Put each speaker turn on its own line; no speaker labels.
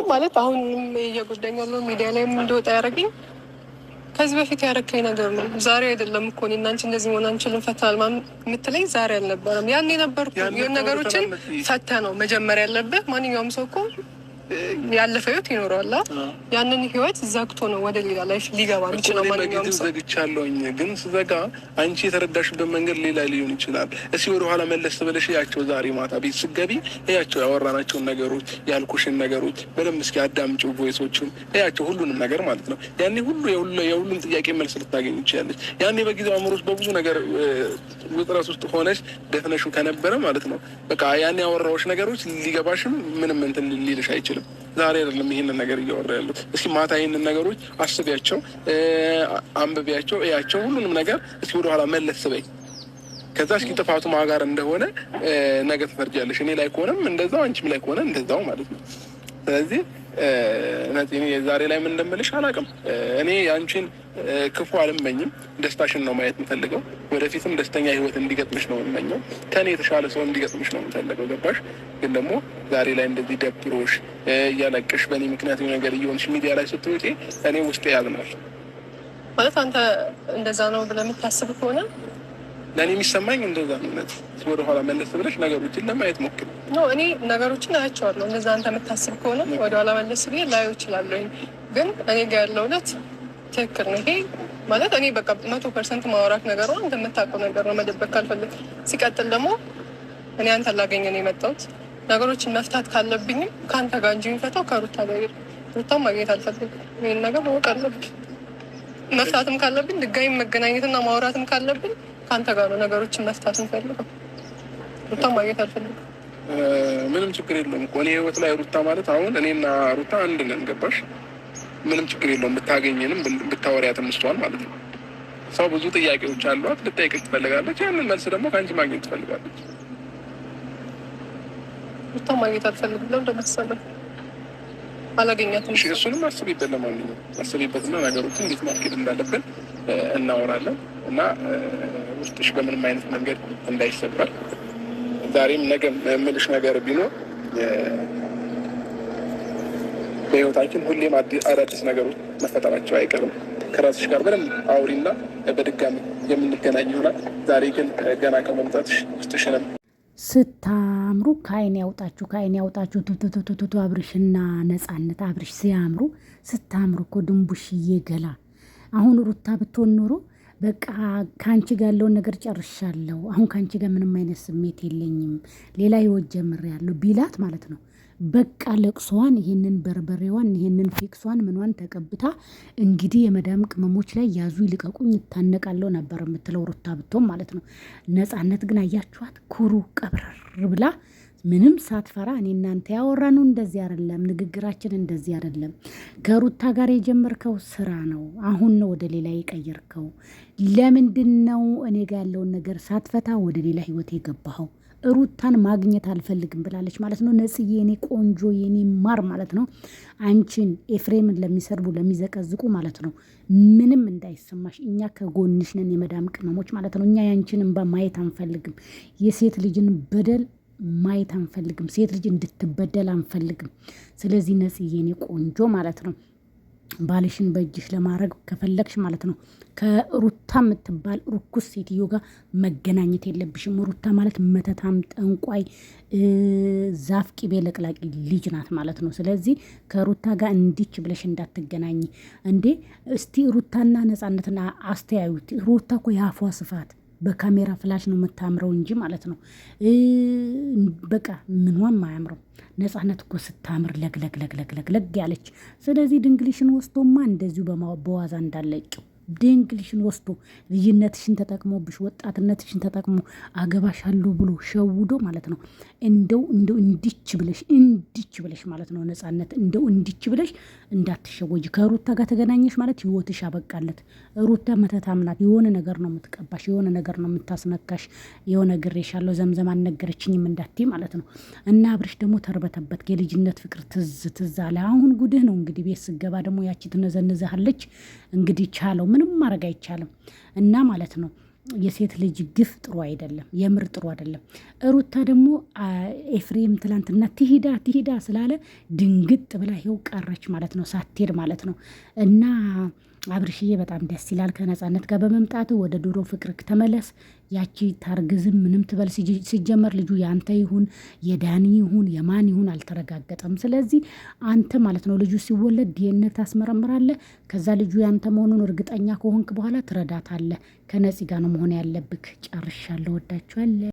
ማለት አሁንም እየጎዳኝ ያለው ሚዲያ ላይም እንደወጣ ያደረገኝ ከዚህ በፊት ያረከኝ ነገር ነው። ዛሬ አይደለም እኮ እኔ እና አንቺ እንደዚህ መሆን አንችልም ፈተናል የምትለኝ ዛሬ አልነበረም። ያኔ ነበርኩ። የሆነ ነገሮችን ፈተ ነው መጀመሪያ ያለብህ። ማንኛውም ሰው እኮ ያለፈ ህይወት ይኖረዋል። ያንን ህይወት ዘግቶ ነው ወደ ሌላ life ሊገባ የሚችለው። ማንኛውም ሰው
ዘግቻለሁኝ፣ ግን ስዘጋ አንቺ የተረዳሽበት መንገድ ሌላ ሊሆን ይችላል። እስኪ ወደኋላ መለስ ብለሽ እያቸው፣ ዛሬ ማታ ቤት ስትገቢ እያቸው፣ ያወራናቸውን ነገሮች፣ ያልኩሽን ነገሮች በደንብ እስኪ አዳምጪው፣ voice ኦችን እያቸው፣ ሁሉንም ነገር ማለት ነው። ያኔ ሁሉ የሁሉም ጥያቄ መልስ ልታገኝ ይችላለች። ያኔ በጊዜው አእምሮች በብዙ ነገር ውጥረት ውስጥ ሆነሽ ደፍነሽው ከነበረ ማለት ነው በቃ ያኔ ያወራዎች ነገሮች ሊገባሽም ምንም እንትን ሊልሽ አይችልም። ዛሬ አይደለም ይህንን ነገር እያወራ ያሉት። እስኪ ማታ ይህንን ነገሮች አስቢያቸው፣ አንብቢያቸው፣ እያቸው ሁሉንም ነገር እስኪ ወደኋላ መለስ በይ። ከዛ እስኪ ጥፋቱ ማጋር እንደሆነ ነገ ትፈርጃለሽ። እኔ ላይ ከሆነም እንደዛው፣ አንቺም ላይ ከሆነ እንደዛው ማለት ነው። ስለዚህ እኔ ዛሬ ላይ ምን እንደምልሽ አላውቅም። እኔ ያንቺን ክፉ አልመኝም። ደስታሽን ነው ማየት የምፈልገው። ወደፊትም ደስተኛ ህይወት እንዲገጥምሽ ነው የምመኘው። ከእኔ የተሻለ ሰው እንዲገጥምሽ ነው የምፈልገው። ገባሽ? ግን ደግሞ ዛሬ ላይ እንደዚህ ደብሮሽ እያለቅሽ በእኔ ምክንያት ነገር እየሆንሽ ሚዲያ ላይ ስትወጪ እኔ ውስጤ ያዝናል።
ማለት አንተ እንደዛ ነው ብለህ የምታስብ ከሆነ
ለእኔ የሚሰማኝ እንደዛ ነው። ወደኋላ መለስ ብለሽ ነገሮችን ለማየት ሞክሪ።
እኔ ነገሮችን አያቸዋለሁ። እንደዛ አንተ የምታስብ ከሆነ ወደኋላ መለስ ብዬ ላየው እችላለሁ። ግን እኔ ጋ ያለው እውነት ትክክል ነው። ይሄ ማለት እኔ በቃ 100% ማውራት ነገር ነው፣ እንደምታውቀው ነገር ነው። መደበቅ ካልፈለግ ሲቀጥል ደግሞ እኔ አንተን ላገኘ ነው የመጣሁት። ነገሮችን መፍታት ካለብኝም ከአንተ ጋር እንጂ የሚፈታው ከሩታ ጋር ሩታ ማግኘት አልፈልግም። ይህን ነገር ማወቅ አለብኝ። መፍታትም ካለብኝ ድጋሚ መገናኘትና ማውራትም ካለብኝ ከአንተ ጋር ነው ነገሮችን መፍታት እንፈልገው። ሩታ ማግኘት አልፈልግም።
ምንም ችግር የለውም እኮ እኔ ህይወት ላይ ሩታ ማለት አሁን እኔና ሩታ አንድ ነን። ገባሽ? ምንም ችግር የለውም። ብታገኘንም ብታወሪያትም እሷን ማለት ነው። ሰው ብዙ ጥያቄዎች አሏት፣ ልጠይቅሽ ትፈልጋለች። ያንን መልስ ደግሞ ከአንቺ ማግኘት ትፈልጋለች።
ሩታ ማግኘት አልፈልግም። ለምን እንደመሰለህ አላገኛትም።
እሱንም አስቢበት፣ ለማንኛውም አስቢበትና ነገሮችን እንዴት ማስኬድ እንዳለብን እናወራለን እና ውስጥሽ በምንም አይነት መንገድ እንዳይሰበር ዛሬም ነገም የምልሽ ነገር ቢኖር በህይወታችን ሁሌም አዳዲስ ነገሮች መፈጠራቸው አይቀርም። ከራስሽ ጋር በደንብ አውሪና በድጋሚ የምንገናኝ ይሆናል። ዛሬ ግን ገና ከመምጣትሽ ውስጥሽንም
ስታምሩ ከአይን ያውጣችሁ፣ ከአይን ያውጣችሁ። ቱቱቱቱቱ አብርሽና ነጻነት አብርሽ ሲያምሩ ስታምሩ እኮ ድንቡሽዬ ገላ። አሁን ሩታ ብትሆን ኖሮ በቃ ከአንቺ ጋር ያለውን ነገር ጨርሻለሁ፣ አሁን ከአንቺ ጋር ምንም አይነት ስሜት የለኝም፣ ሌላ ህይወት ጀምሬያለሁ ቢላት ማለት ነው። በቃ ለቅሶዋን ይሄንን በርበሬዋን ይሄንን ፊክሷን ምኗን ተቀብታ እንግዲህ የመዳም ቅመሞች ላይ ያዙ ይልቀቁኝ ይታነቃለሁ ነበር የምትለው ሩታ ብትሆን ማለት ነው። ነጻነት ግን አያችኋት፣ ኩሩ ቀብረር ብላ ምንም ሳትፈራ እኔ እናንተ ያወራነው እንደዚህ አይደለም፣ ንግግራችን እንደዚህ አይደለም። ከሩታ ጋር የጀመርከው ስራ ነው፣ አሁን ነው ወደ ሌላ የቀየርከው። ለምንድን ነው እኔ ጋር ያለውን ነገር ሳትፈታ ወደ ሌላ ህይወት የገባኸው? ሩታን ማግኘት አልፈልግም ብላለች ማለት ነው። ነጽዬ የኔ ቆንጆ የኔ ማር ማለት ነው። አንቺን ኤፍሬምን ለሚሰርቡ ለሚዘቀዝቁ ማለት ነው ምንም እንዳይሰማሽ እኛ ከጎንሽ ነን፣ የመዳም ቅመሞች ማለት ነው። እኛ ያንቺን እንባ ማየት አንፈልግም። የሴት ልጅን በደል ማየት አንፈልግም። ሴት ልጅ እንድትበደል አንፈልግም። ስለዚህ ነጽዬ የኔ ቆንጆ ማለት ነው ባልሽን በእጅሽ ለማድረግ ከፈለግሽ ማለት ነው ከሩታ የምትባል ርኩስ ሴትዮ ጋር መገናኘት የለብሽም። ሩታ ማለት መተታም፣ ጠንቋይ፣ ዛፍ ቅቤ ለቅላቂ ልጅ ናት ማለት ነው። ስለዚህ ከሩታ ጋር እንዲች ብለሽ እንዳትገናኝ። እንዴ እስቲ ሩታና ነጻነትና አስተያዩት። ሩታ እኮ የአፏ ስፋት በካሜራ flash ነው የምታምረው እንጂ ማለት ነው። በቃ ምኗም አያምረው። ነጻነት እኮ ስታምር ለግለግለግለግለግ ያለች። ስለዚህ ድንግልሽን ወስዶማ እንደዚሁ በዋዛ እንዳለቂው ድንግልሽን ወስዶ ልጅነትሽን ተጠቅሞብሽ ወጣትነትሽን ተጠቅሞ አገባሻለሁ ብሎ ሸውዶ ማለት ነው። እንደው እንደው እንዲች ብለሽ እንዲች ብለሽ ማለት ነው ነጻነት፣ እንደው እንዲች ብለሽ እንዳትሸወጅ። ከሩታ ጋር ተገናኘሽ ማለት ህይወትሽ አበቃለት። ሩታ መተታም ናት። የሆነ ነገር ነው የምትቀባሽ፣ የሆነ ነገር ነው የምታስነካሽ። የሆነ ግሬሻለሁ ዘምዘም አልነገረችኝም እንዳትይ ማለት ነው። እና አብርሽ ደግሞ ተርበተበት። የልጅነት ፍቅር ትዝ ትዝ አለ። አሁን ጉድህ ነው እንግዲህ። ቤት ስገባ ደግሞ ያቺ ትነዘንዝሃለች። እንግዲህ ቻለው ምንም ማድረግ አይቻልም እና ማለት ነው። የሴት ልጅ ግፍ ጥሩ አይደለም፣ የምር ጥሩ አይደለም። ሩታ ደግሞ ኤፍሬም ትላንትና ትሂዳ ትሂዳ ስላለ ድንግጥ ብላ ይኸው ቀረች ማለት ነው፣ ሳትሄድ ማለት ነው። እና አብርሽዬ በጣም ደስ ይላል ከነፃነት ጋር በመምጣት ወደ ድሮ ፍቅርክ ተመለስ። ያቺ ታርግዝም ምንም ትበል፣ ሲጀመር ልጁ ያንተ ይሁን የዳኒ ይሁን የማን ይሁን አልተረጋገጠም። ስለዚህ አንተ ማለት ነው ልጁ ሲወለድ ዲኤንኤ ታስመረምራለህ። ከዛ ልጁ ያንተ መሆኑን እርግጠኛ ከሆንክ በኋላ ትረዳታለህ። ከነፂ ጋር ነው መሆን ያለብክ። ጨርሻለሁ። ወዳችኋለሁ።